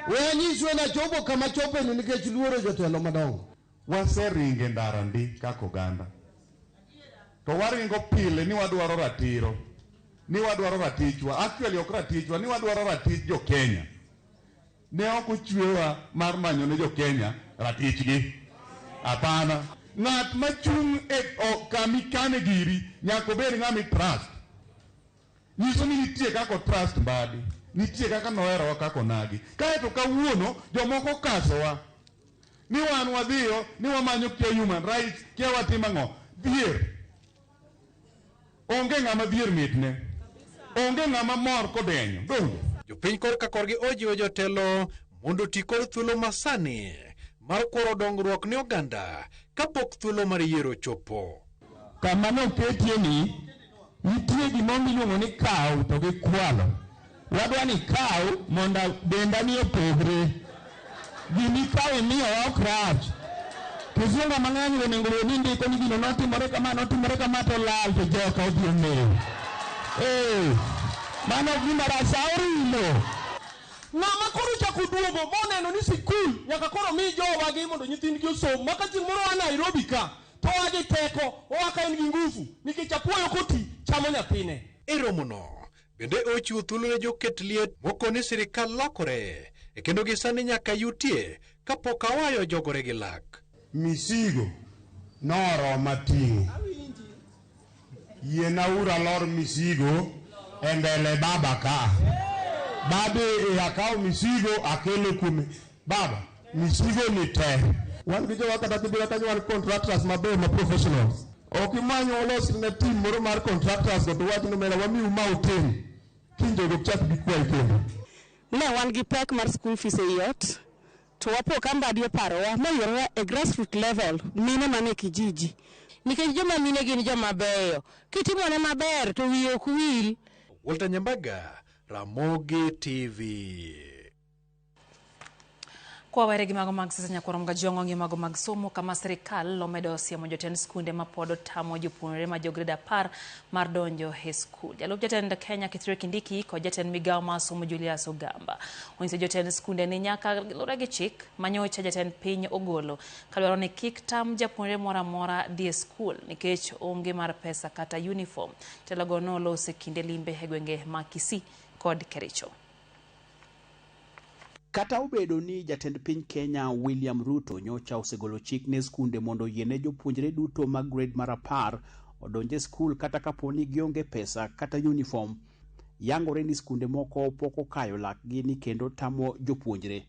We anyiswe nachopo kama chopeni nikech luoro jotelo madongo. Waseringe ndara ndi kaka oganda. To waringo pile ni wadwaro ratiro. Ni wadwaro ratichwa. Actually ok ratichwa, ni wadwaro ratich jo Kenya. Ne ok ochwewa mar manyo ne jo Kenya ratichgi. Hapana. Ng'at machung' e kama ikane giri nyaka obed ng'ama i trust. Nyiso ni nitie kaka o trust Mbadi. Nitie kaka noherowa kaka onagi. Kaeto kawuono jomoko kasowa. Ni wan wadhiyo, ni wamanyo kia human rights, kia watimo ang'o. Dhier. Onge ng'ama dhier mitne. Onge ng'ama mor kodenyo. Donge? Jopiny korka korgi ojiwo jotelo mondo oti kod thuolo masani mar kworo dongruok ne oganda kapok thuolo mar yiero ochopo. Kama noketie ni nitie gimoro miluongo ni kaw to gi kwalo. Wadwa ni kaw mondo denda ni opogre. Gimikawo imiyowa ok rach. Kisunga mang'eny onego bed ni ndiko ni gino notimore kama notimore kama to lal to joka odhi ong'eyo. Eh, mano ok gima rach sa orumo. Ng'ama koro ochako duogo moneno ni sikul nyaka koro mi jowagi mondo nyithindgi osom ma ka chieng' moro oa Nairobi ka to oa gi teko oa ka en gi ngufu nikech apuoyo koti chamo nyathine. E romono bende ochiwo thuolo ne joket liet moko ni sirikal lokore e kendo gi sani nyaka yutie kapok awayo jogore gi lak. Misigo noroma ting'o. Yiena uru alor misigo e mbele baba ka. Babe e akawo misigo akelo kuome. Baba, misigo ni te. Wan gi jowa kata kibira kanyo wan contractors mabeyo ma professionals. Ok imany olos ne team moro mar contractors go to wach ni omera wamiu ma utim. Kiny jogo ok chak gikwayi kendo. Ne wan gi pek mar school fees ei ot to wapo ka Mbadi oparowa moyiorowa e grassroot level mine mane kijiji. Nikech joma mine gin joma beyo, kitimone maber to wiye ok wil. Walter Nyambaga, Ramogi TV. Kwawere gi mago mag siasa nyakwar Mgajwang'o gi mago mag somo kama sirikal omedo siemo jotend skunde ma pod otamo jopuonjre ma jo grade 10 mar donjo e skul. Jalup jatend Kenya Kithure Kindiki kod jatend migawo mar somo Julius Ogamba onyiso jotend skunde ni nyaka lure gi chik manyocha jatend piny ogolo kadwaro ni kik tam japuonjre moro amora dhi e skul nikech onge mar pesa kata uniform. Jatelogo noloso e kinde limbe e gwenge ma Kisii kod Kericho. Kata obedo ni jatend piny Kenya William Ruto nyocha osegolo chik ne skunde mondo oyiene jopuonjre duto mag grade mar 10 odonj e skul kata kapo ni gionge pesa kata uniform, yangore ni skunde moko pok okayo lakgi ni kendo tamo jopuonjre.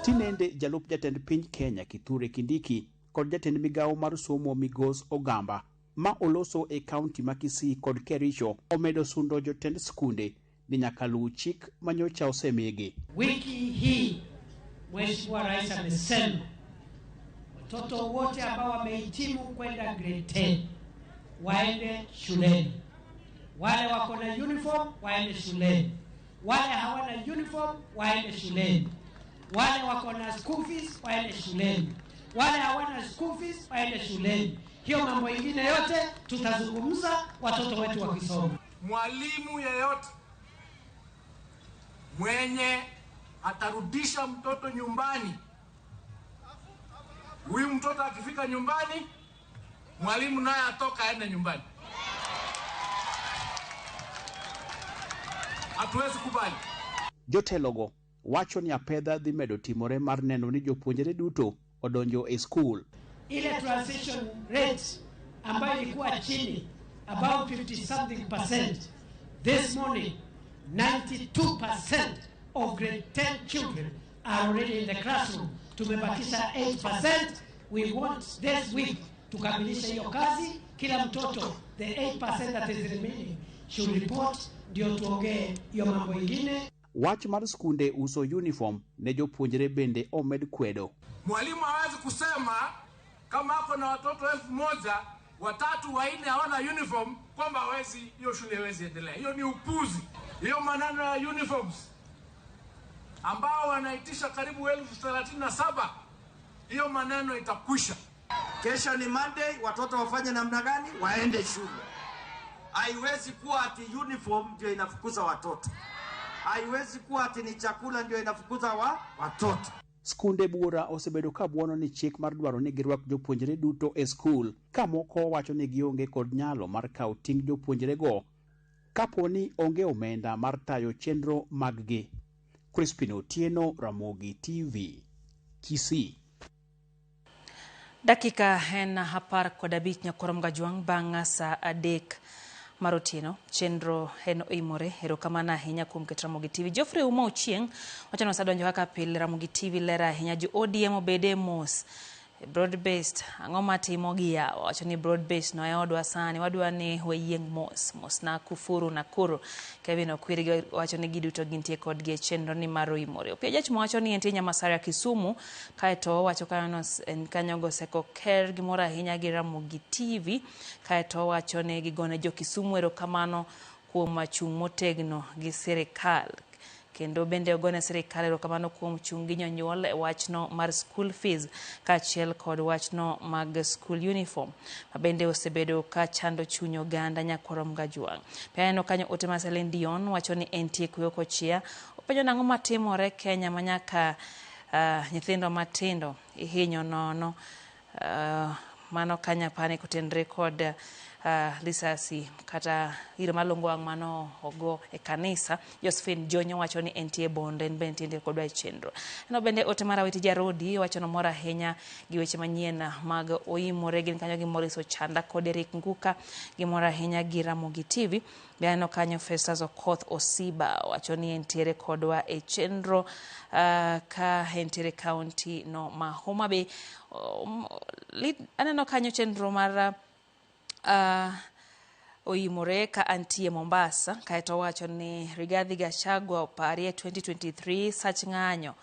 Tinende jalup jatend piny Kenya Kithure Kindiki kod jatend migawo mar somo Migos Ogamba ma oloso e kaunti ma Kisii kod Kericho omedo sundo jotend skunde ni nyaka luw chik manyocha osemigi. Wiki hii Mheshimiwa Rais amesema watoto wote ambao wamehitimu kwenda grade 10 waende shuleni. Wale wako na uniform waende shuleni, wale hawana uniform waende shuleni, wale wako na school fees waende shuleni, wale hawana school fees waende shuleni. Hiyo mambo ingine yote tutazungumza watoto wetu wakisoma. Mwalimu yeyote mwenye atarudisha mtoto nyumbani, huyu mtoto akifika nyumbani, mwalimu naye atoka aende nyumbani. Hatuwezi kubali. Jotelogo wacho ni apedha dhi medo timore mar neno ni jopuonjre duto odonjo e skul. Ile transition rate ambayo ilikuwa chini about 50 something percent, this morning 92% of grade 10 children are already in the classroom. Tumebakisha 8%. We want this week tukamilishe hiyo kazi. Kila mtoto, the 8% that is remaining should report, ndio tuongee hiyo mambo ingine. Wach mar skunde uso uniform ne jopuonjre bende omed kwedo. Mwalimu hawezi kusema kama ako na watoto 1000 watatu wanne hawana uniform kwamba hawezi, hiyo shule haiwezi endelea. Hiyo ni upuzi. Hiyo maneno ya uniforms ambao wanaitisha karibu 37,000, hiyo maneno itakwisha. Kesho ni Monday, watoto wafanye namna gani? Waende shule. Haiwezi kuwa ati uniform ndio inafukuza watoto. Haiwezi kuwa ati ni chakula ndio inafukuza wa watoto. Skunde buora osebedo ka buono ni chik mar dwaro ni girwak jopuonjre duto e skul, ka moko wacho ni gionge kod nyalo mar kawo ting' jopuonjrego kapo ni onge omenda mar tayo chenro maggi. Crispin Otieno, Ramogi TV, Kisii. Dakika en 15 nyakorom gajwang' bang' saa 3 mar otieno. Chenro en oimore. Erokamano ahinya kuom keto Ramogi TV. Geoffrey Uma Ochieng' wacho ni osedonjo kaka pile Ramogi TV ler ahinya. Jo ODM obede mos. Broad based, ang'o matimo gi yawa? Wacho ni broad based no e odwa sani, wadwa ni wayieng' mos. Mos na kufuru Nakuru. Kevin Okwiri wacho ni giduto gintie kodgi e chenro ni mar oimore. Opiyo Jachmo wacho ni entie Nyamasaria Kisumu, kaeto owacho kanyo en kanyo goseko ker gimoro ahinya gi Ramogi TV, kaeto owacho ni gigone jo Kisumu erokamano kuom chung' motegno gi sirikal. Kendo bende ogone sirikal erokamano kuom chung' gi jonyuol e wachno mar school fees kaachiel kod wachno mag school uniform ma bende osebedo ka chando chuny oganda nyakorom gajwang'. Pe aneno kanyo ote mar Celine Dion wacho ni entie kuyo kochia. Openjo nang'o matimore Kenya ma nyaka nyithindo matindo ihinyo nono. Mano kanya apani kotenre kod lisasi kata iro malongo wang' mano ogo e kanisa. Josephine Jonyo wacho ni entie Bondo, en bende entie kodwa e chenro. Ano bende ote mar Awiti Jarodi wacho nomor ahinya gi weche manyien mag oimore gin kanyo gi Maurice Ochanda kod Eric Nguka, gimor ahinya gi Ramogi TV. Be aneno kanyo Festus Okoth Osiba wacho ni entiere kodwa e chenro ka entiere county no ma Homa Bay. Aneno kanyo chenro mar oimore ka antie Mombasa, kaeto wacho ni Rigathi Gachagua oparie 2023 sach ng'anyo,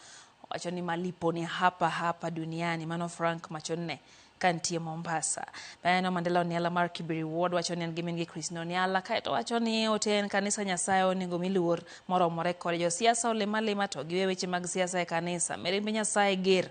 wacho ni malipo ni hapa hapa duniani. Mano Frank Machonne ka antie Mombasa. Aneno Mandela Oniala mar Kibiri Ward wacho ni en gi min gi Christine Oniala, kaeto wacho ni ote en kanisa Nyasaye onego mi luor moromore kode. Josiasa olema lema to giwe weche mag siasa e kanisa. Mirimb Nyasaye ger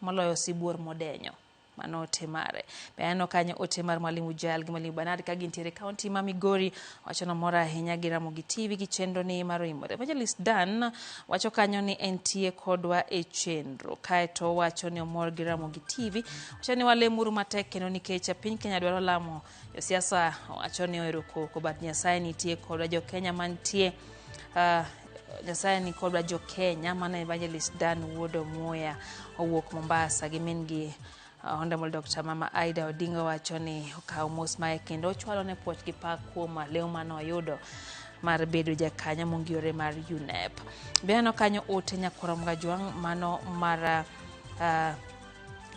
moloyo sibuor modenyo. Mano ote mare. Be aneno kanyo ote mar Mwalimu Jael gi Mwalimu Bernard ka gintiere county ma Migori, wacho nomor ahinya gi Ramogi TV gi chenro ni mar oimore. Evangelist Dan wacho kanyo ni entie kodwa e chenro, kaeto wacho ni omor gi Ramogi TV, wacho ni walemuru matek kendo nikech piny Kenya dwaro lamo. Josiasa wacho ni ohero koko, but Nyasaye nitie kodwa. Jo Kenya mantie Nyasaye ni kodwa jo Kenya. Mano Evangelist Dan wuod Omuya owuok Mombasa gi min gi Honorable Dr. Mama Aida Odinga wacho ni okawo mos mae kendo ochwalo ne puoch gi pak kuom leo mane oyudo mar bedo jakanyo mongirore mar UNEP. Be aneno kanyo ote nyakwar Mgajwang' mano mar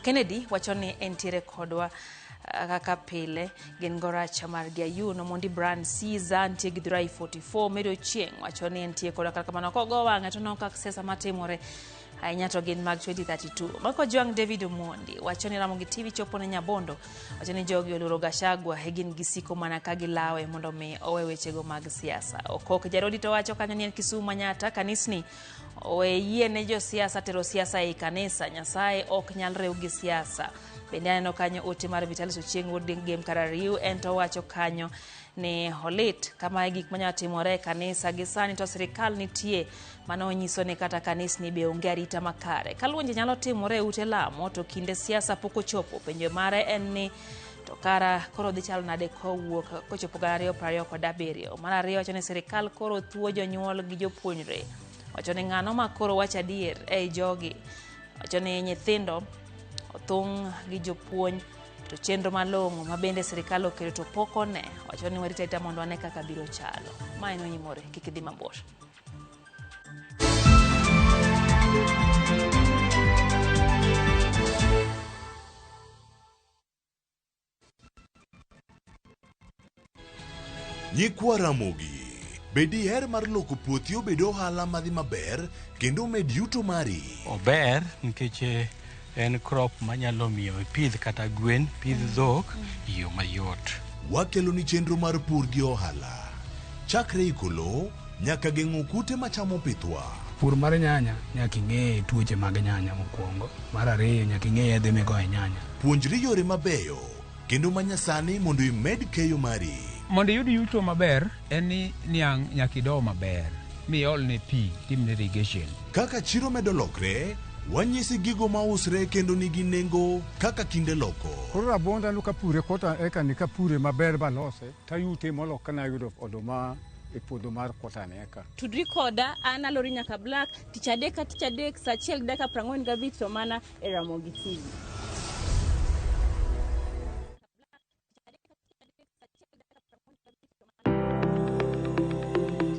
Kennedy wacho ni entiere kodwa kaka pile gin goracha mar gi Ayuno Mondi Brand Caesar nitie gi Dhurai 44 Medo Chieng' wacho ni entie kodwa kata kamano kogo wang'e to neno kaka siasa matimore ahinya to gin mag 2032. Mako Jwang' David Omondi wacho ni Ramogi TV chopo ne Nyabondo, wacho ni jogi oluoro Gachagua e gin gisiko mana ka gilawe mondo mi owe wechego mag siasa. Okok Jarodi to wacho kanyo ni en Kisumu Manyata kanisni owe yie ne josiasa tero siasa ei kanisa, Nyasaye ok nyal riw gi siasa. Bende aneno kanyo ote mar Vitalis Ochieng' wuod Gem Karariu, en to owacho kanyo ni olit kama e gik manyalo timore e kanisa gi sani to sirikal nitie, mano nyiso ni kata kanisni be onge arita makare. Ka lwenje nyalo timore e ute lamo to kinde siasa pok ochopo. Penjo mare en ni to kara koro dhi chalo nade kowuok kochopo 2027. Mar ariyo wacho ni sirikal koro thuo jonyuol gi jopuonjre. Wacho ni ng'ano ma koro wacho adier ei jogi. Wacho ni nyithindo othung' gi jopuonj to chenro malong'o ma bende sirikal oketo to pok one. Wacho ni warit arita mondo wane kaka biro chalo. Ma en Oimore, kik idhi mabor. Nyikwa Ramogi, be diher mar loko puothi obed ohala madhi maber kendo omed yuto mari? Ober nikech en crop manyalo miyo ipidh kata gwen, pidh dhok e yo mayot. Wakelo ni chenro mar pur gi ohala. Chakre iko lowo nyaka geng'o kute machamo pithwa. Pur mar nyanya nyaka ing'e tuoche mag nyanya mokwongo. Mar ariyo nyaka ing'e yedhe migoyo e nyanya. Puonjri yore mabeyo kendo manyasani mondo imed keyo mari. Mondo iyud yuto maber en ni niang' nyaka ido maber. miolne pi timne irrigation. Kaka chiro medo lokre, wanyisi gigo mausre kendo nigi nengo kaka kinde loko. Koro rabuonda no kapure kota eka ni kapure maber balose tayute molo kana ayudo oduma e puodho mar kota ni eka. Tudri koda an Alori Nyaka Black tich adek ka tich adek saa achiel gi dakika 45 to mana e Ramogi TV.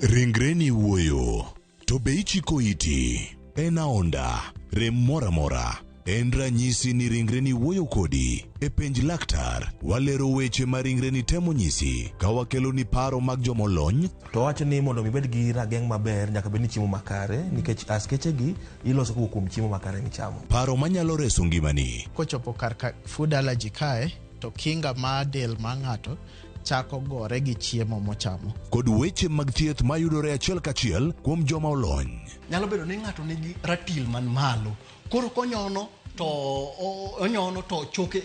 Ringreni wuoyo, to be ichiko iti? En aonda, rem moro amora. En ranyisi ni ringreni wuoyo kodi. E penj laktar, walero weche ma ringreni temo nyisi ka wakeloni paro mag jomolony. To wacho ni mondo mi ibed gi rageng' maber nyaka bed ni chiemo makare nikech askeche gi iloso kowuok kuom chiemo makare michamo. Paro manyalo reso ngimani. Kochopo kar ka food allergy kae to kinga mar del mar ng'ato chako gore gi chiemo mochamo. Kod weche mag thieth mayudore achiel kachiel kuom joma olony. Nyalo bedo ni ng'ato nigi ratil man malo. Koro konyono to onyono to choke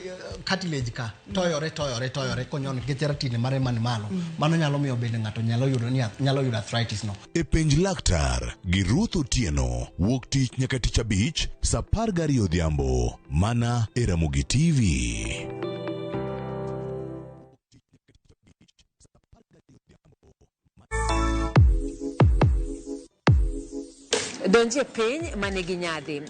cartilage ka toyore toyore toyore konyono nikech ratil mare man malo. Mano nyalo miyo bende ng'ato nyalo yudo ni nyalo yudo arthritis no. E penj laktar gi Ruth Otieno wuok tich nyaka tich abich saa 12 odhiambo mana e Ramogi TV. Donjie piny manigi nyadhi,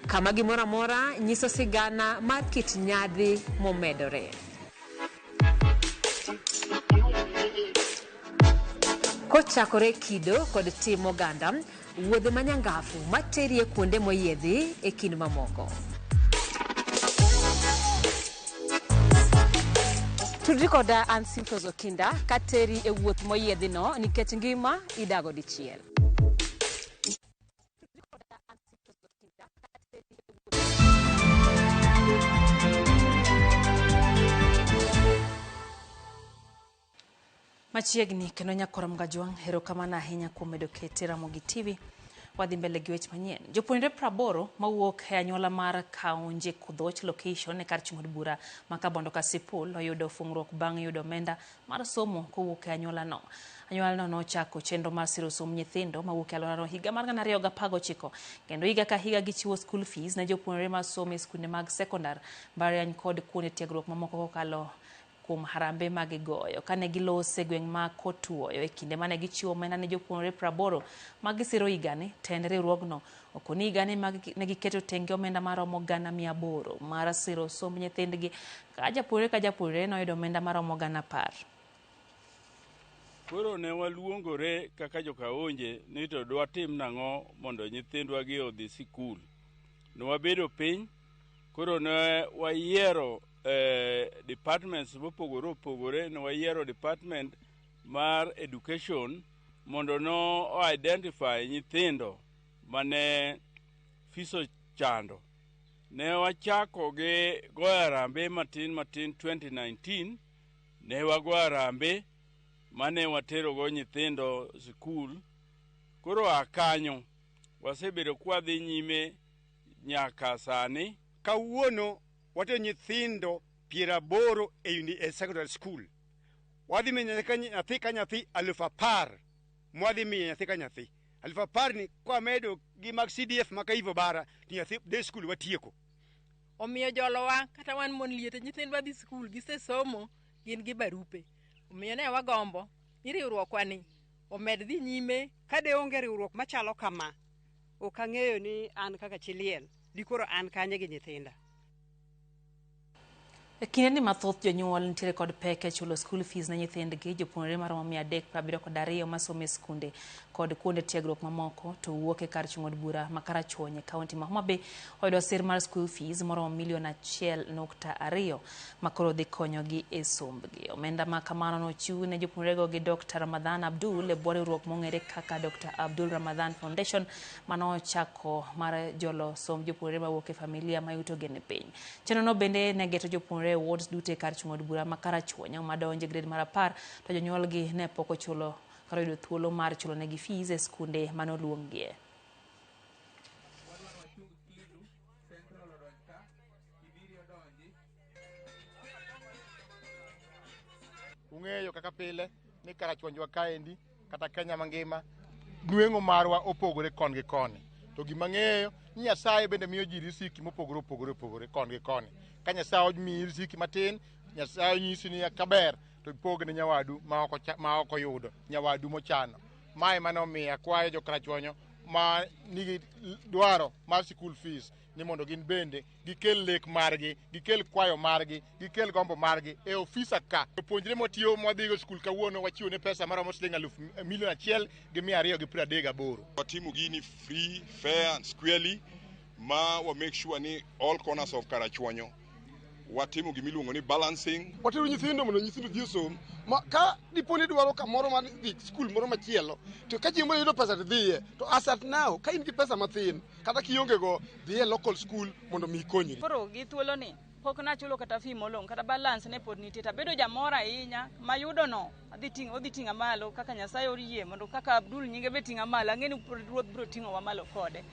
kama gimoro amora nyiso sigana mar kit nyadhi momedore. Kochakore kido kod tim oganda, wuodhe manyangafu materi e kuonde moyiedhi e kind mamoko. Tudri koda an Simfros Okinda kateri e wuoth moyiedhi no nikech ngima idago dichiel. Machiegni kendo nyakora Mgajwang', erokamano ahinya kuom medo kete Ramogi TV. Wadhi mbele gi weche manyien. Jopuonjre 80 mawuok e anyuola mar Kaonje Kudhoch location e kar chung' od bura ma Kabondo Kasipul oyudo fung'ruok bang' yudo omenda mar somo kowuok e anyuola no. Anyuola no nochako chenro mar siro somb nyithindo mawuok e alworano higa mar 2019 kendo higa ka higa gichiwo school fees ne jopuonjre masomo e skunde mag sekondar, mbalariany kod kuonde tiegruok mamoko kokalo kuom harambe magigoyo. Kane gilose e gweng' ma Kotuoyo e kinde mane gichiwo omenda ne jopuonjre 80 magisiro higani, tend riwruogno okoni higani ne giketo tenge omenda maromo 800,000 mar siro somb nyithindgi ka japuonjre ka japuonjre noyudo omenda maromo 10,000. Koro ne waluongore kaka jokaonje ni to dwatim nang'o mondo nyithindwa gi odhi sikul. Ne wabedo piny, koro ne wayiero departments mopogore opogore, ne wayiero department mar education mondo no identify nyithindo mane fees ochando. Ne wachako gi goyo harambee matin matin 2019, ne wagoyo harambee mane waterogo nyithindo sikul. Koro a kanyo wasebedo kwadhi nyime nyaka sani. Kawuono watero nyithindo 80 e secondary school. Wadhi miyo nyathi ka nyathi 10,000. Mwadhi miyo nyathi ka nyathi 10,000 ni kwamedo gi mag CDF maka Ivo Bara to nyathi day school watieko. Omiyo jolowa kata wan mon liete nyithindwa dhi sikul gisesomo gin gi barupe. Omiyo ne wagombo ni riwruokwa ni omed dhi nyime. Ka de onge riwruok machalo kama, ok ang'eyo ni an kaka chi liel dikoro an kanye gi nyithinda. E kinde ni mathoth jonyuol nitiere kod pek e chulo school fees ne nyithindgi, jopuonjre maromo 372 masomo e skunde kod kuonde tiegruok mamoko to wuok e kar chung' od bura ma Karachuonyo e kaunti ma Homa Bay oyudo sir mar school fees moromo milion 1.2 ma koro dhi konyogi e sombgi. Omenda ma kamano nochiw ne jopuonjrego gi Dr. Ramadhan Abdul e bwo riwruok mong'ere kaka Dr. Abdul Ramadhan Foundation manochako mar jolo somb jopuonjre mawuok e familia ma yutogi ni piny. Chenrono bende ne geto jopuonjre wards duto e kar chung' od bura ma Karachuonyo madonjo e grade mar 10 to jonyuolgi ne pok ochulo kata oyudo thuolo mar chulo negi fees e skunde manoluonggie. Ung'eyo kaka pile ni Karachuonjwa kaendi kata Kenya mangima Nweng'o marwa opogore kon gi koni. To gima ng'eyo ni Nyasaye bende miyo ji riziki mopogore opogore opogore kon gi koni. Ka Nyasaye omiyi riziki matin, Nyasaye onyisi ni kaber to ipog ne nyawadu ma ok oyudo, nyawadu mochano. Mae mane omiyo akwayo jo-Karachuonyo ma nigi dwaro mar school fees ni mondo gin bende gikel lek margi, gikel kwayo margi, gikel gombo margi e ofisa ka. Jopuonjre mwatiyo mwadhigo skul kawuono wachiwo ne pesa maromo siling 1,238,000. Watimo gini free, fair and squarely ma wa make sure ni all corners of Karachuonyo watimo gimiluongo ni balancing. Watero nyithindo mondo nyithindo odhi osom. Ma ka dipo ni idwaro kamoro mar dhi skul moro machielo, to ka chieng' moro iyudo pesa to idhiye. To as at now, ka in gi pesa mathin, kata kionge go, dhi e local school mondo mi ikonyri. Koro gi thuolo ni pok nachulo kata fee molong' kata balance ne pod nitie tabedo jamor ahinya mayudo no adhi ting'o odhi ting'a malo kaka Nyasaye oyie mondo kaka Abdul nyinge be ting'a malo ang'e ni ruoth biro ting'owa malo kode.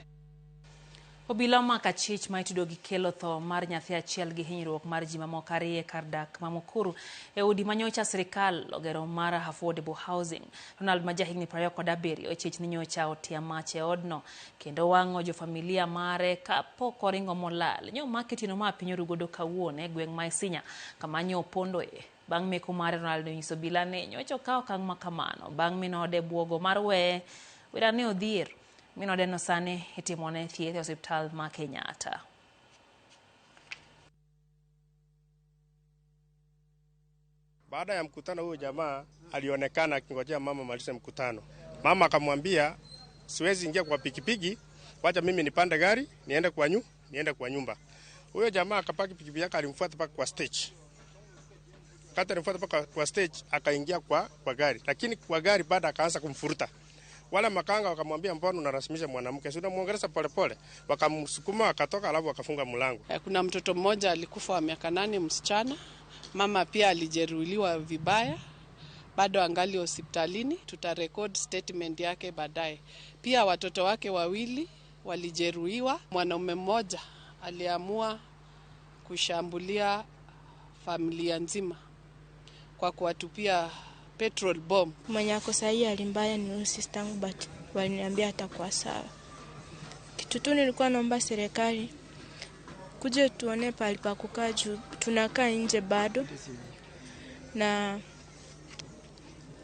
Obila omako achich ma itudo gi kelo tho mar nyathi achiel gi hinyruok mar ji mamoko ariyo e kar dak ma Mukuru e udi manyocha sirikal ogero mar affordable housing. Ronald ma jahigni 27 ichich ni nyocha otia mach e odno kendo wang'o jofamilia mare kapok oringo molal. Nyo omake otieno ma piny oru godo kawuono e gweng' ma Isinya kama nyo opondoe. Bang' meko mare Ronald onyiso obila ni nyocha okawo okang' ma kamano bang' min ode buogo mar weye wera ne odhier. Min odeno sani itimone thieth e osiptal ma Kenyatta. Baada ya mkutano, huyo jamaa alionekana akingojea mama malize mkutano. Mama akamwambia, siwezi ingia kwa pikipiki, wacha mimi nipande gari niende kwa nyumba. Huyo jamaa akapaki pikipiki yake, alimfuata mpaka kwa stage. Wakati alimfuata mpaka kwa stage, akaingia kwa gari, lakini kwa gari baada akaanza kumfuruta. Wale makanga wakamwambia, mbona unarasimisha mwanamke? Si unamuongelesha polepole. Wakamsukuma akatoka, alafu wakafunga mlango. Kuna mtoto mmoja alikufa wa miaka 8, msichana. Mama pia alijeruhiwa vibaya, bado angali hospitalini. Tutarecord statement yake baadaye. Pia watoto wake wawili walijeruhiwa. Mwanaume mmoja aliamua kushambulia familia nzima kwa kuwatupia petrol bomb. Mwenye ako sahi hali mbaya ni huyu sister yangu, but waliniambia atakuwa sawa. Kitu tu nilikuwa naomba serikali kuje tuone pahali pa kukaa juu tunakaa nje bado na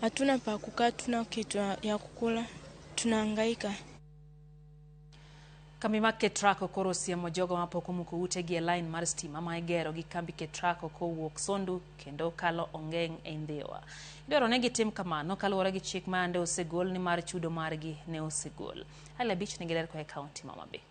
hatuna pa kukaa, tuna kitu ya kukula, tunahangaika. Kambi mar Ketraco koro osiemo jogo mapok omuko utegi e line mar stima ma igero gi kambi Ketraco kowuok Sondu kendo kalo Ongeng' e Ndhiwa. Idwaro ni gitim kamano kaluwore gi chik ma yande osegol ni mar chudo margi ne osegol. Hali abich nigi ler koa e kaunti ma Homa Bay.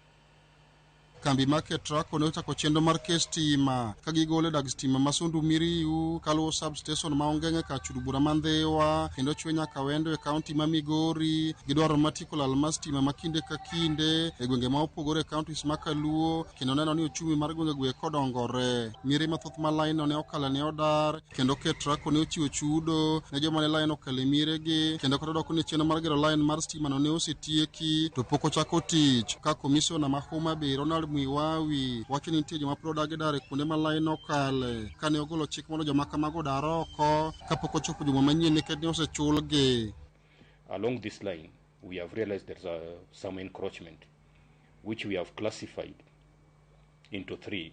Kambi mar Ketraco ne ochako chenro mar ke stima ka gigolo dag stima ma Sondu Miriu kaluwo substation ma Ongeng' e kar chudo bura ma Ndhiwa kendo chwe nyaka Wendo e kaunti ma Migori. Gidwaro mar tieko lal mar stima ma kinde ka kinde e gwenge ma opogore e counties ma Kaluo kendo neno ni ochumi mar gwenge go eko odongore. Miere mathoth ma line no ne okalo ne odar kendo Ketraco ne ochiwo chudo ne joma ne line okalo e mieregi kendo kata doko ni chenro mar gero line mar stima no ne osetieki to pok ochako tich. Ka komisiona ma Homa Bay Ronald Mwiwawi wacho ni nitie joma pod odagi dar e kuonde ma line okale kane ogolo chik mondo joma kamago odar oko kapok ochopo juma manyien nikech ne osechulgi. Along this line, we have realized there's some encroachment, which we have classified into three.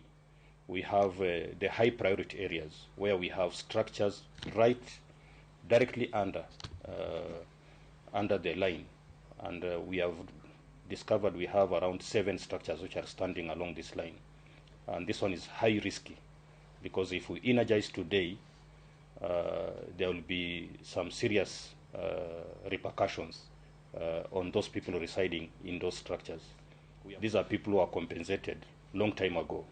We have the high priority areas where we have structures right directly under the line, and we have discovered we have around 7 structures which are standing along this line, and this one is high risky because if we energize today, there will be some serious repercussions on those people residing in those structures. These are people who are compensated long time ago,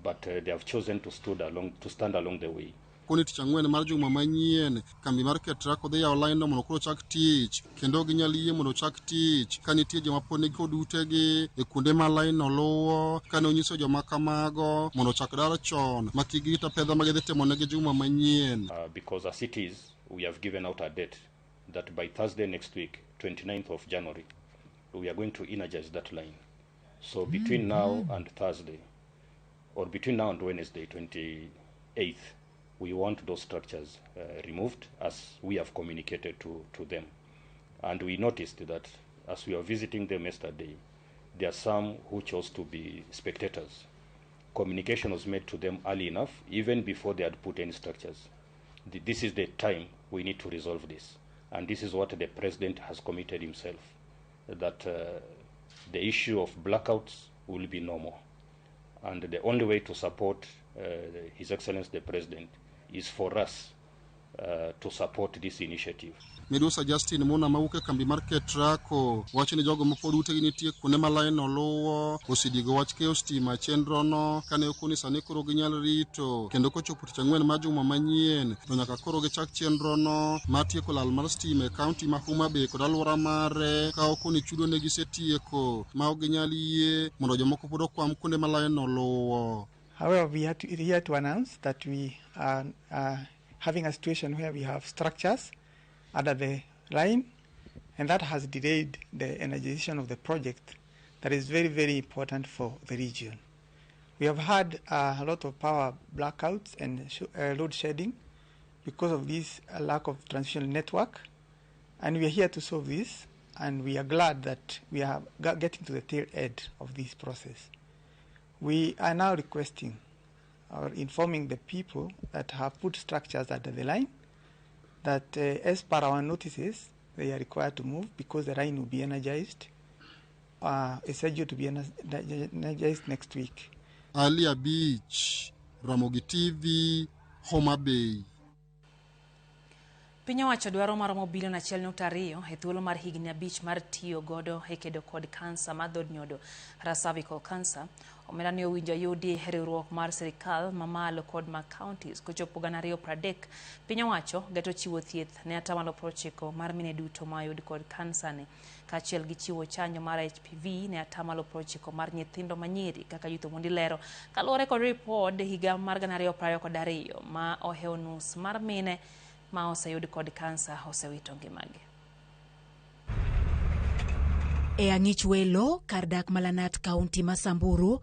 but they have chosen to stand along the way. Koni tich ang'wen mar juma manyien, kambi mar Ketraco dhi yawo line no mondo koro ochak tich kendo ok ginyal yie mondo ochak tich ka nitie joma pod nigi kod utegi e kuonde ma line no luwo. Kane onyiso joma kamago mondo ochak dar chon ma kik girit apedha ma gidhi timonegi juma manyien. Because as it is, we have given out a date that by Thursday next week, 29th of January, we are going to energize that line. So between now and Thursday, or between now and Wednesday, 28th, we want those structures removed as we have communicated to them. And we noticed that as we were visiting them yesterday, there are some who chose to be spectators. Communication was made to them early enough, even before they had put any structures. This is the time we need to resolve this. And this is what the president has committed himself, that the issue of blackouts will be no more. And the only way to support His Excellency the President is for us to support this initiative. Midusa Justin Muna mawuok e kambi mar Ketraco wacho ni jogo mapod utegi nitie kuonde ma lain oluwo osediego wach keyo stima chenro no kane okoni sani koro ginyal rito kendo kochopo tich ang'wen mar juma manyien to nyaka koro gichak chenro no mar tieko lal mar stima e kaunti ma Homa Bay kod alwora mare ka okoni chudo ne gisetieko ma ok ginyal yie mondo jomoko pod okwam kuonde ma lain oluwo. However, we are here to announce that we are having a situation where we have structures under the line, and that has delayed the energization of the project that is very, very important for the region. We have had a lot of power blackouts and load shedding because of this lack of transmission network, and we are here to solve this, and we are glad that we are getting to the tail end of this process. We are now requesting or informing the people that have put structures under the line that as per our notices, they are required to move because the line will be energized, is scheduled to be energized next week. Alia Beach, Ramogi TV, Homa Bay. Piny owacho dwaro maromo bilion 1.2 e thuolo mar higni 5 mar tiyo godo e kedo kod kansa mar dhod nyodo kata cervical cancer. Omenda ni owinjo yudi e riwruok mar sirikal mamalo kod mag counties kochopo 2030. Piny owacho geto chiwo thieth ne 90% mar mine duto ma oyud kod kansa ni, kaachiel gi chiwo chanjo mar HPV ne 90% mar nyithindo manyiri kaka Youth Omondi lero kaluwore kod ripod higa mar 2022 ma ohewo nus mar mine ma oseyud kod kansa osewito ngimagi. E ang'ich welo kar dak Malanat kaunti ma Samburu,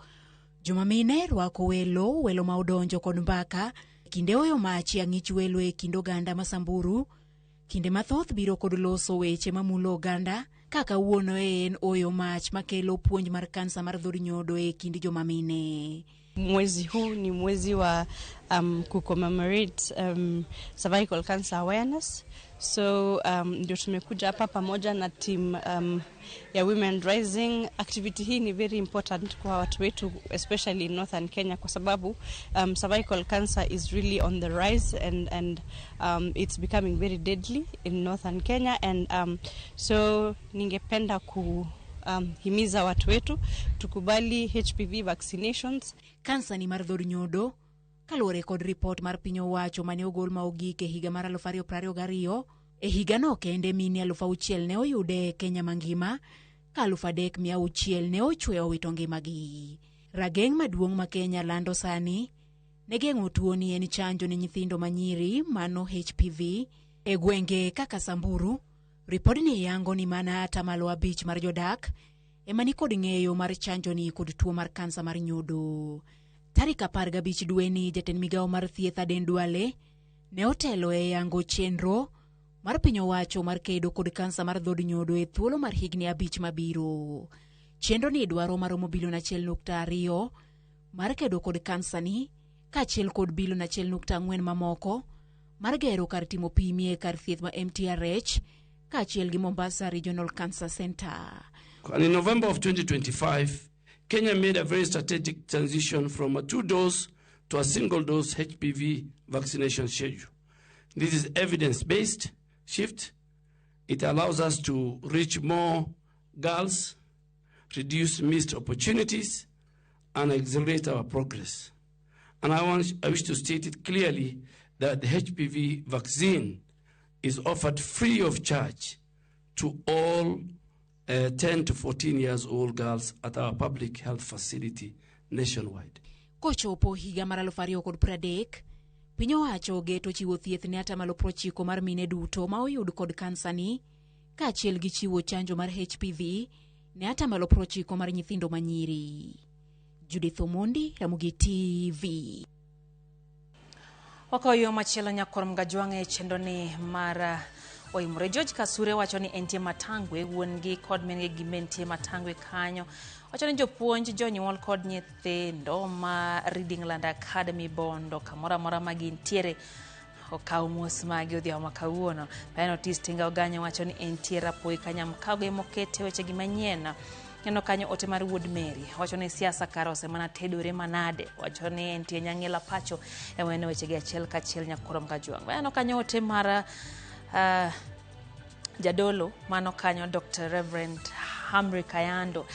joma mine rwako welo welo ma odonjo kod mbaka kinde oyo mach e ang'ich welo e kind oganda ma Samburu. Kinde mathoth biro kod loso weche mamulo oganda kaka wuono en oyo mach makelo puonj mar kansa mar dhod nyodo e kind joma mine. Mwezi huu ni mwezi wa kucommemorate cervical cancer awareness. So ndio tumekuja hapa pamoja na team ya Women Rising. Activity hii ni very important kwa watu wetu, especially in Northern Kenya, kwa sababu cervical cancer is really on the rise and it's becoming very deadly in Northern Kenya. And so ningependa ku himiza watu wetu tukubali HPV vaccinations. Kansa ni mar dhod nyodo kaluwore kod ripot mar piny owacho mane ogol ma ogik e higa mar 2022, e higano kende mine 6,000 ne oyude e Kenya mangima ka 3,600 ne ochwe owito ngimagi. Rageng' maduong' ma Kenya lando sani ne geng'o tuoni en chanjo ne nyithindo manyiri mano HPV e gwenge kaka Samburu. Ripodni yango ni mana 5% mar jodak ema ni kod ng'eyo mar chanjo ni kod tuo mar kansa mar nyodo. Tarik 15 dweni, jatend migawo mar thieth Aden Duale ne otelo e yango chenro mar piny owacho mar kedo kod kansa mar dhod nyodo e thuolo mar higni 5 mabiro. Chenro ni dwaro maromo bilion 1.2 mar kedo kod kansa ni kaachiel kod bilion 1.4 mamoko mar gero kar timo pim e kar thieth ma MTRH kaachiel gi Mombasa Regional Cancer Center. And in November of 2025, Kenya made a very strategic transition from a 2-dose to a single-dose HPV vaccination schedule. This is evidence-based shift. It allows us to reach more girls, reduce missed opportunities, and accelerate our progress. And I wish to state it clearly that the HPV vaccine is offered free of charge to all 10 to 14 years old girls at our public health facility nationwide. Kochopo higa mar 2030, piny owacho geto chiwo thieth ne 90% mar mine duto ma oyud kod kansa ni, kaachiel gi chiwo chanjo mar HPV ne 90% mar nyithindo manyiri. Judith Omondi, Ramogi TV. Wakayo machielo nyakwar Mgajwang'e e chenro ni mar oimore. George Kasure wacho ni entie Matangwe, wuon gi kod min gi gin entie Matangwe kanyo. Wacho ni jopuonj, jonyuol kod nyithindo ma Reading Land Academy Bondo kamoro amora ma gintiere okaw mos magi odhiambo ma kawuono. Brian Otis Tinga Oganyo wacho ni entie Rapoi Kanyamkago emokete wechegi manyien. Neno kanyo ote mar wuod Mary wacho ni siasa kare osemana tedore manade. Wacho ni entie Nyang'ila pacho ema wechegi achiel kachiel nyakorom kajwang'. Neno kanyo ote mar jadolo mano kanyo Dr. Reverend Hamri Kayando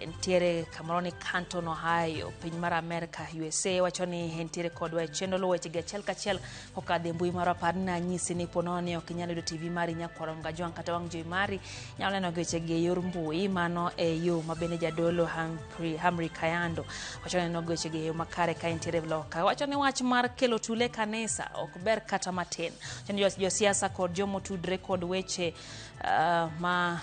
entiere kamoro ni Canton, Ohio, piny mar Amerka, USA. Wacho ni entiere kodwa e chenro luwo wechegi achiel kachiel kokadho e mbui mar apar ni nanyisi ni ponono ni ok inyal yudo TV mari nyakwaro Mgajwang' kata wang' jowi mari inyalo neno wechegi e yor mbui. Mano e yo ma bende jadolo Hamri Kayando wacho ni neno wechegi e yo makare ka entiere loka. Wacho ni wach mar kelo tule e kanisa ok ber kata matin. Wacho ni josiasa kod jomotudre kod weche ma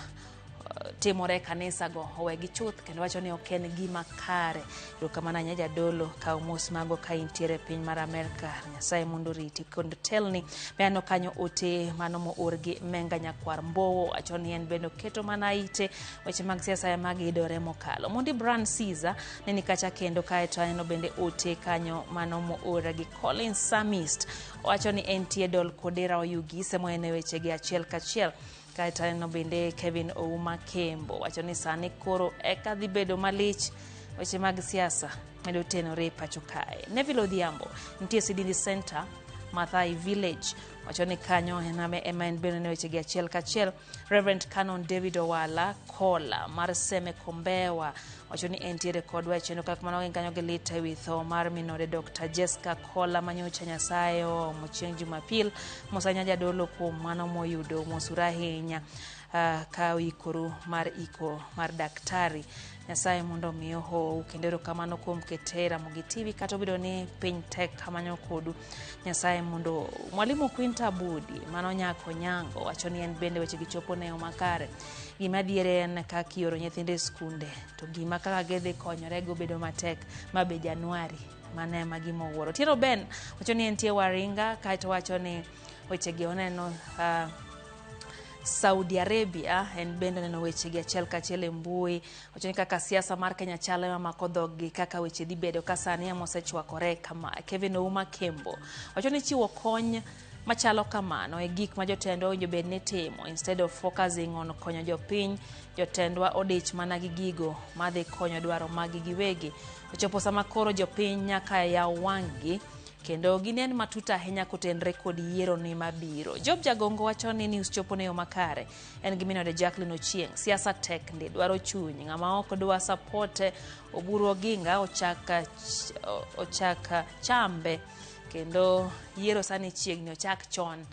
timore e kanisa go owegi chuth kendo wacho ni ok en gima kare. Erokamano ahinya jadolo, kaw mos mago ka intiere e piny mar Amerka. Nyasaye mondo oriti kendo telni. Be aneno kanyo ote mano moor gi Menga Nyakwar Mbowo wacho ni en bende oketo mana ite weche mag siasa ema gidore mokalo. Mondi Brand Caesar ne ni kacha kendo kaeto aneno bende ote kanyo mano moor gi Colin Samist wacho ni entie Dol Kodera Oyugi semo en e wechegi achiel kachiel. Kaeto aneno bende Kevin Ouma Kembo wacho ni sani koro eka dhi bedo malich weche mag siasa medo tenore pacho kae. Neville Odhiambo nitie Sidindi Center Mathai Village wacho ni kanyo ema en bende ne wechegi achiel kachiel. Reverend Canon David Owala Kola mar Seme Kombewa wacho ni entiere kodwa e chenro kaka kamano gin kanyo gi lit ewi tho mar minode Dr. Jessica Kola manyocha Nyasaye oomo chieng' Jumapil. Mos ahinya jadolo kuom mano moyudo, mosuru ahinya ka uikoru mar iko mar daktari. Nyasaye mondo omi ohou kendo erokamano kuom kete Ramogi TV kata obedo ni piny tek kamanyo kodu. Nyasaye mondo Mwalimu Quinta Budi mano nyako Nyango wacho ni en bende wechegi chopo ne yo makare. Gima adier en kaka ioro nyithindo e skunde to gima kaka gidhi konyore go bedo matek ma be Januari mano ema gima owuoro. Tieno Ben wacho ni entie Waringa kaeto wacho ni wechegi oneno Saudi Arabia en bende oneno wechegi achiel kachiel e mbui. Wacho ni kaka siasa mar Kenya chalo ema mako dhoggi kaka weche dhi bedo ka sani ema osechwakore kama. Kevin Ouma Kembo wacho ni chiwo kony machalo kamano e gik ma jotendwa owinjo bed ni timo instead of focusing on konyo jopiny. Jotendwa odich mana gi gigo madhi konyo dwaro maggi giwegi. Ochopo sama koro jopiny nyaka yaw wang'gi kendo ginen matut ahinya kotenre kod yiero ni mabiro. Job Jagongo wacho ni news chopo ne yo makare. En gi minode Jacqueline Ochieng'. Siasa tek ndi, dwaro chuny. Ng'ama ok dwa support Oburu Oginga ochak chambe kendo yiero sani chiegni ochak chon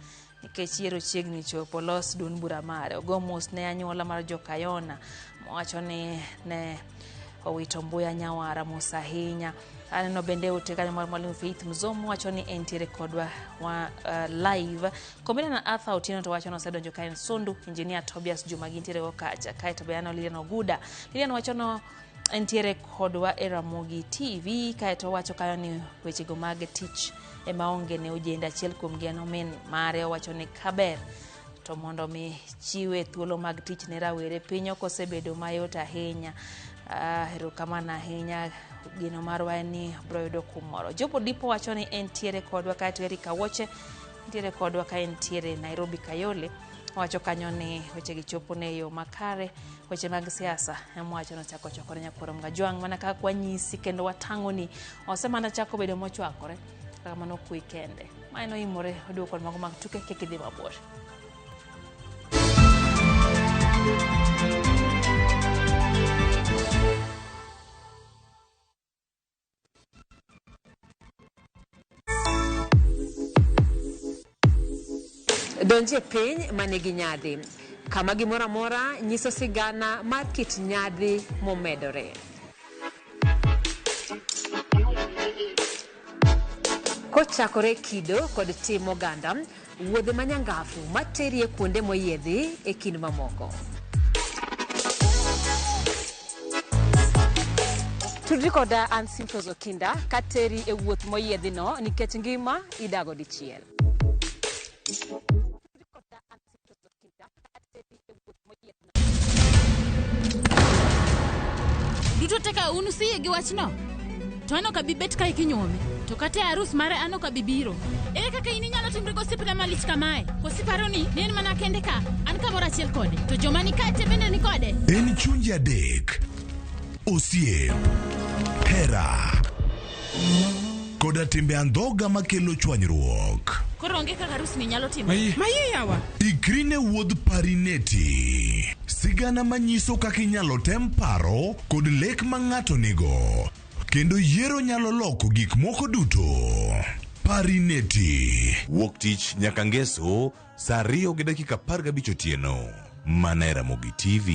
nikech yiero chiegni chopo los duond bura mare. Ogo mos ne anyuola mar Jokayona mowacho ni ne owito Mbuya Nyawara mos ahinya. Aneno bende ote kanyo mar Mwalimu Faith Mzomo wacho ni entiere kodwa wa, live. Komina na Arthur Otieno to wacho ni osedonjo ka en Sondu. Engineer Tobias Juma gintiere go kacha. Kaeto be aneno Lilian Oguda. Lilian wacho no entiere kodwa e Ramogi TV. Kaeto wacho kanyo ni wechego mag tich ema onge ne ojende. Achiel kuomgi en omin mare owacho ni kaber to mondo mi chiwe thuolo mag tich ne rawere piny ok osebedo mayot ahinya. Erokamano ahinya. Geno marwa en ni bro yudo kumoro. Job Odipo wacho ni entiere kodwa kaeto Eric Awoche ntiere kodwa ka entiere Nairobi Kayole. Owacho kanyo ni wechegi chopo ne yo makare. Weche mag siasa ema wacho nochako chokore nyakwar Mgajwang' mana kaka wanyisi kendo watang'oni osemana chako bedo mochwakore kata kamano kwe kende. Mae noimore oduogo kod mago mag tuke kik idhi mabor. Donji e piny manigi nyadhi, kama gimoro amora nyiso sigana mar kit nyadhi momedore. Kochakore kido kod tim oganda, wuodhe manyangafu materi e kuonde moyiedhi e kind mamoko. Tudri koda an Simfros Okinda kateri e wuoth moyiedhino nikech ngima idago dichiel. Uto teka un usiyie gi wachno? To an ok abi bet kae kinyuome. To kata e arus mare an ok abi biro. Ere kaka in inyalo timri gosiepna malich kamae? Koso iparo ni ne en mana kende ka, an kamoro achiel kode, to joma ni kae te bende ni kode? En chunje adek, osiep, hera, koda timbe andhoga makelo chwanyruok. Koro onge kaka arusni nyalo timore. Maye yawa. Ikri ne wuodh Parineti. Sigana manyiso kaka inyalo tem paro kod lek ma ng'ato nigo. Kendo yiero nyalo loko gik moko duto. Parineti. Wuok tich nyaka ngeso saa 2:15 otieno. Mana e Ramogi TV.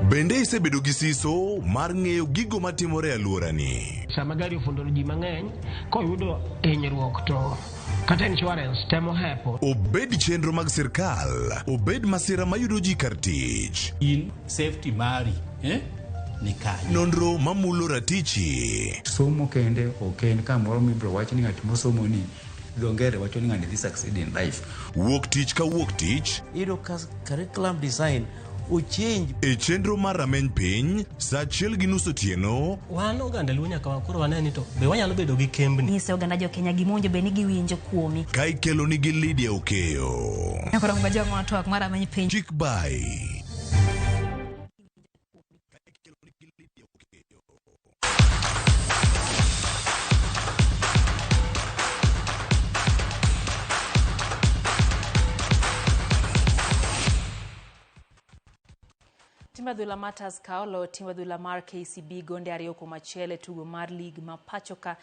Bende isebedo gi siso mar ng'eyo gigo matimore e alworani? Sama gari ofundo ji mang'eny, koyudo hinyruok to kata insurance temo hepo. Obed chenro mag sirkal, obed masira mayudo ji kar tich. In safety mari eh? Ni kanye? Nonro mamulo ratichi. Somo kende ok en kamoro mibiro wach ni ng'at mosomo ni dho ngere wacho ni ng'ani dhi succeed in life. Wuok tich ka wuok tich. Iyudo ka curriculum design ochange. E chenro mar rameny piny saa 1:30 otieno. Wan oganda Luo nyaka koro wane ni to be wanyalo bedo gi kembni. Nyise oganda jo Kenya gima owinjo bed ni giwinjo kuomi. Ka ikelo nigi Lydia Okeyo. Nyakoro Ngajong'o twak mar rameny piny. Chik bai. Timb adhula mar Tusker oloyo timb adhula mar KCB gonde 2-1 e tugo mar lig ma pacho ka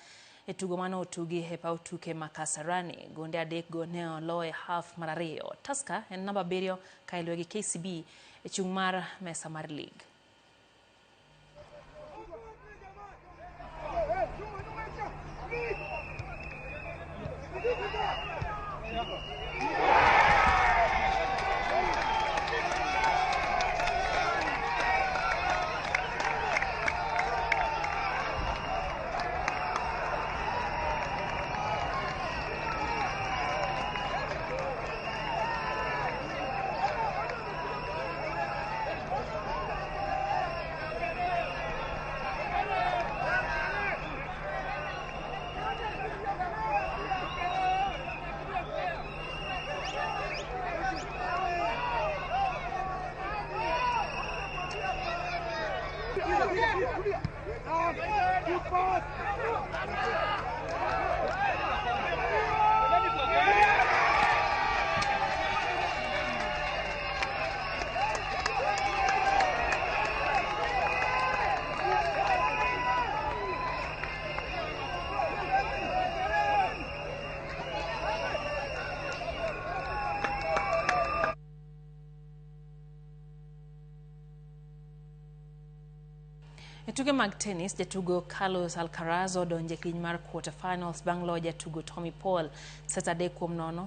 e tugo mane otugi e paw tuke ma Kasarani. Gonde 3 go ne olo e half mar 2. Tusker en namba 7 ka iluwe gi KCB e chung' mar mesa mar lig. E tuke mag tennis, jatugo Carlos Alcaraz odonjo e kiny mar quarter finals bang' loyo jatugo Tommy Paul set 3-0